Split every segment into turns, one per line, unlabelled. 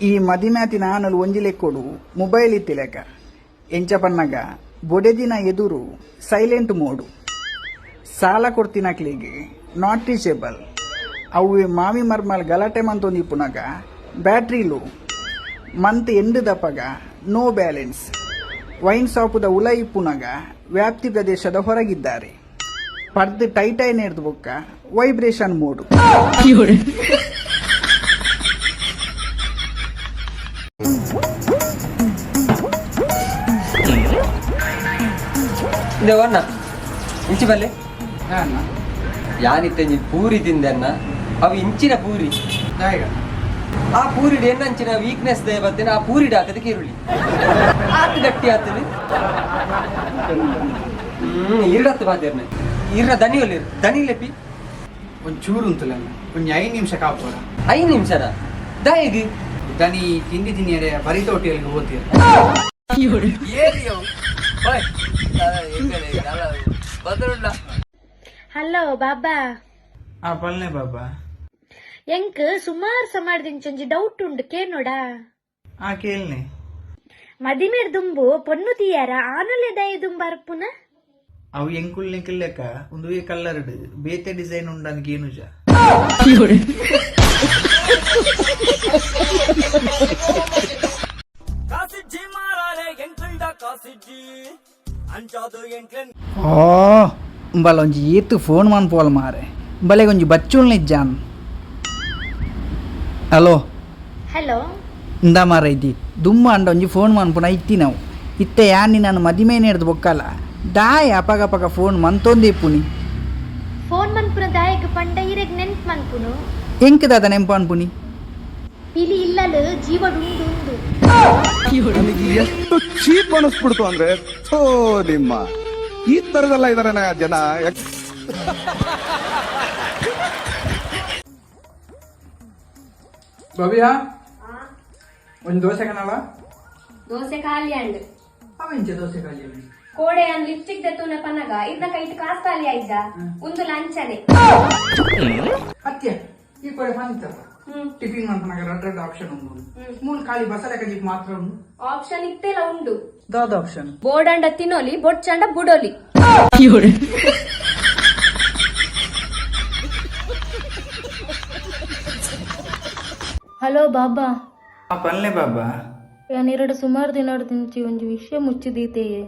ಈ ಮದಿಮ್ಯಾತಿನ ಆನಲು ಒಂಜಿ ಲೆಕ್ಕೊಡು ಮೊಬೈಲ್ ಇತ್ತಿ ಲೆಕ್ಕ. ಎಂಚ ಪನ್ನಗ ಬೊಡೆದಿನ ಎದುರು ಸೈಲೆಂಟ್ ಮೋಡು, ಸಾಲ ಕೊಡ್ತಿನಕ್ಲೆಗ್ not reachable, ಅವುವೆ ಮಾಮಿ ಮರ್ಮಲ್ ಗಲಾಟೆ ಮಂತೊಂದಿಪ್ಪುನಗ ಬ್ಯಾಟ್ರಿ ಲೋ, ಮಂತ್ ಎಂಡ್ ದಪಗ ನೋ ಬ್ಯಾಲೆನ್ಸ್, ವೈನ್ ಶಾಪುದ ಉಲ ಇಪ್ಪುನಗ ವ್ಯಾಪ್ತಿ ಪ್ರದೇಶದ ಹೊರಗಿದ್ದಾರೆ, ಪರ್ದ್ ಟೈಟೈನ್ ಬೊಕ್ಕ ವೈಬ್ರೇಷನ್ ಮೋಡು.
ಇಂದೆ ಅಣ್ಣ, ಇಂಚಿ ಬಲ್ಲೆ. ಯಾನಿತ್ತೆ ಪೂರಿ ತಿಂದೆ ಅಣ್ಣ, ಅವು ಇಂಚಿನ ಪೂರಿ. ಆ ಪೂರಿಡ್ ಎನ್ನಂಚಿನ ವೀಕ್ನೆಸ್ ದಯ ಬತ್ತೇನೆ, ಆ ಪೂರಿಡ್ ಹಾಕದಕ್ಕೆ ಈರುಳ್ಳಿ ಆತು ಗಟ್ಟಿ ಆತದೆ. ಇರಡತ್ತು ಬಾತೇರ್ನೆ ಇರ್ರ ದನಿ ಒಲ್ಲಿರು ದನಿ ಲೆಪಿ.
ಒಂದ್ ಚೂರು ಉಂತುಲನ್ನ, ಒಂಜಿ 5 ನಿಮಿಷ ಕಾಪೋಡ.
5 ನಿಮಿಷದ ದಾಯೆಗ್?
ದನಿ ತಿಂಡಿ ತಿನ್ನಿಯರೆ ಬರಿತ ಹೋಟೆಲ್ಗೆ ಹೋಗ್ತೀರ.
ಹಲೋ ಬಾಬಾ.
ಆ, ಪಲ್ನೆ ಬಾಬಾ.
ಎಂಕ್ ಸುಮಾರು ಸಮಾರ್ದಿಂಚೊಂಜಿ ಡೌಟ್ ಉಂಡು, ಕೇನೋಡಾ?
ಆ, ಕೇಳ್ನೆ.
ಮದಿಮೇರ್ ದುಂಬು ಪೊಣ್ಣು తీಯಾರ ಆನುಲೆ ದಯ ದುಂಬು ಅರ್ಪುನ?
ಅವು ಎಂಕುಲ್ ನಿಕುಲ್ ಲೆಕ್ಕ ಉಂದುವೇ ಕಲ್ಲರ್ಡ್ ಬೇತೆ ಡಿಸೈನ್ ಉಂಡಂದ್ ಕೇನುಜ.
ಓ ಉಂಬಲ ಒಂಜಿ ಏತ್ ಫೋನ್ ಮನ್ಪುವಲ್ ಮಾರೆ, ಬಲೆಗೆ ಒಂಜಿ ಬಚ್ಚುಲ್ನ ಇಜ್ಜಾನ್. ಹಲೋ.
ಹಲೋ.
ಇಂದ ಮಾರ ಇದ್ದಿ ದುಮ್ಮ ಅಂಡ ಒಂಜಿ ಫೋನ್ ಮನ್ಪುನ ಇತ್ತಿ ನಾವು. ಇತ್ತೆ ಯಾನ್ ನಾನು ಮದಿಮೆ ನೇರ್ದು ಬೊಕ್ಕಲ ದಾಯ ಅಪಗ ಅಪಗ ಫೋನ್ ಮಂತೊಂದು ಇಪ್ಪುನಿ?
ಫೋನ್ ಮನ್ಪುನ ದಾಯೆಗ್ ಪಂಡ ಇರೆಗ್ ನೆನ್ಪ್ ಮನ್ಪುನು.
ಎಂಕ್ ದಾದ ನೆಂಪು ಅನ್ಪುನಿ?
ಪಿಲಿ ಇಲ್ಲಲ್ ಜೀವಡುಂಡು ಉಂದು.
ನನಗೆ ಎಷ್ಟು ಚೀಪ್ ಅನಿಸ್ಬಿಡ್ತು ಅಂದ್ರೆ, ಥೋ ನಿಮ್ಮ ಈ ತರದೆಲ್ಲ ಇದಾರೆ ಜನ.
ಭವ್ಯ, ಒಂಜಿ ದೋಸೆ ಕನಲ.
ದೋಸೆ ಖಾಲಿ ಅಂಡ್.
ಅವೆಂಚ ದೋಸೆ ಖಾಲಿ?
ಕೋಡೆ ಅನ್ ಲಿಪ್ಸ್ಟಿಕ್ ದೆತ್ತುನ ಪನ್ನಗ ಇದ್ನ ಕೈಟ್ ಕಾಸ್ ಖಾಲಿ ಆಯ್ದ, ಒಂದು ಲಂಚನೆ.
ಅತ್ಯ ಈ ಕೊಡೆ ಫಂತಪ್ಪ ಟಿಫಿನ್ ಮನ್ಪುನಾಗ ರಡ್ಡ್ ರಡ್ಡ್ ಆಪ್ಷನ್ ಉಂಡು, ಮೂಲು ಖಾಲಿ ಬಸಳೆ ಕಜಿಪ್ ಮಾತ್ರ ಉಂಡು.
ಆಪ್ಷನ್ ಇತ್ತೆಲ ಉಂಡು.
ದಾದ ಆಪ್ಷನ್?
ಬೋಡಂಡ ತಿನ್ನೋಲಿ, ಬೊಡ್ಚಂಡ ಬುಡೋಲಿ.
ಹಲೋ ಬಾಬಾ.
ಆ, ಪಲ್ಲೆ ಬಾಬಾ.
ಯಾನ್ ಇರಡ ಸುಮಾರು ದಿನ ತಿಂಚಿ ಒಂಜಿ ವಿಷಯ ಮುಚ್ಚಿದೀತೆಯೇ.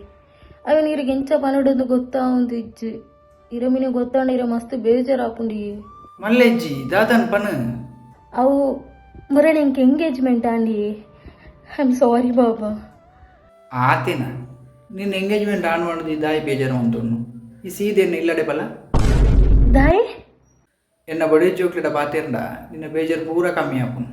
ಅವನ್ ಇರಿಗೆ ಎಂಚ ಪನೊಡೊಂದು ಗೊತ್ತಾವೊಂದು ಇಜ್ಜಿ. ಇರ ಮಿನಿ ಗೊತ್ತಾಂಡ ಇರ ಮಸ್ತ್ ಬೇಜಾರಾಪುಂಡು.
ಮಲ್ಲೆಜ್ಜಿ, ದಾದನ್ ಪನ್.
ಅವು ಮುರಣಿ ಎಂಕ್ engagement Andy. I am sorry Baba.
ಆತೇನ, ನಿನ್ನ ಎಂಗೇಜ್ಮೆಂಟ್ ಆನ್ ಮಾಡುದು ದಾಯಿ ಬೇಜಾರು ಅಂತುಂಡು? ಈ ಸೀದೆಯನ್ನು ಇಲ್ಲಡೆ ಬಲ.
ದಾಯೆ?
ಎನ್ನ ಬಡಿ ಜೋಕ್ಲಿಡ ಬಾತೇರ್ಂಡ ನಿನ್ನ ಬೇಜಾರು ಪೂರ ಕಮ್ಮಿ ಆಪುಂಡು.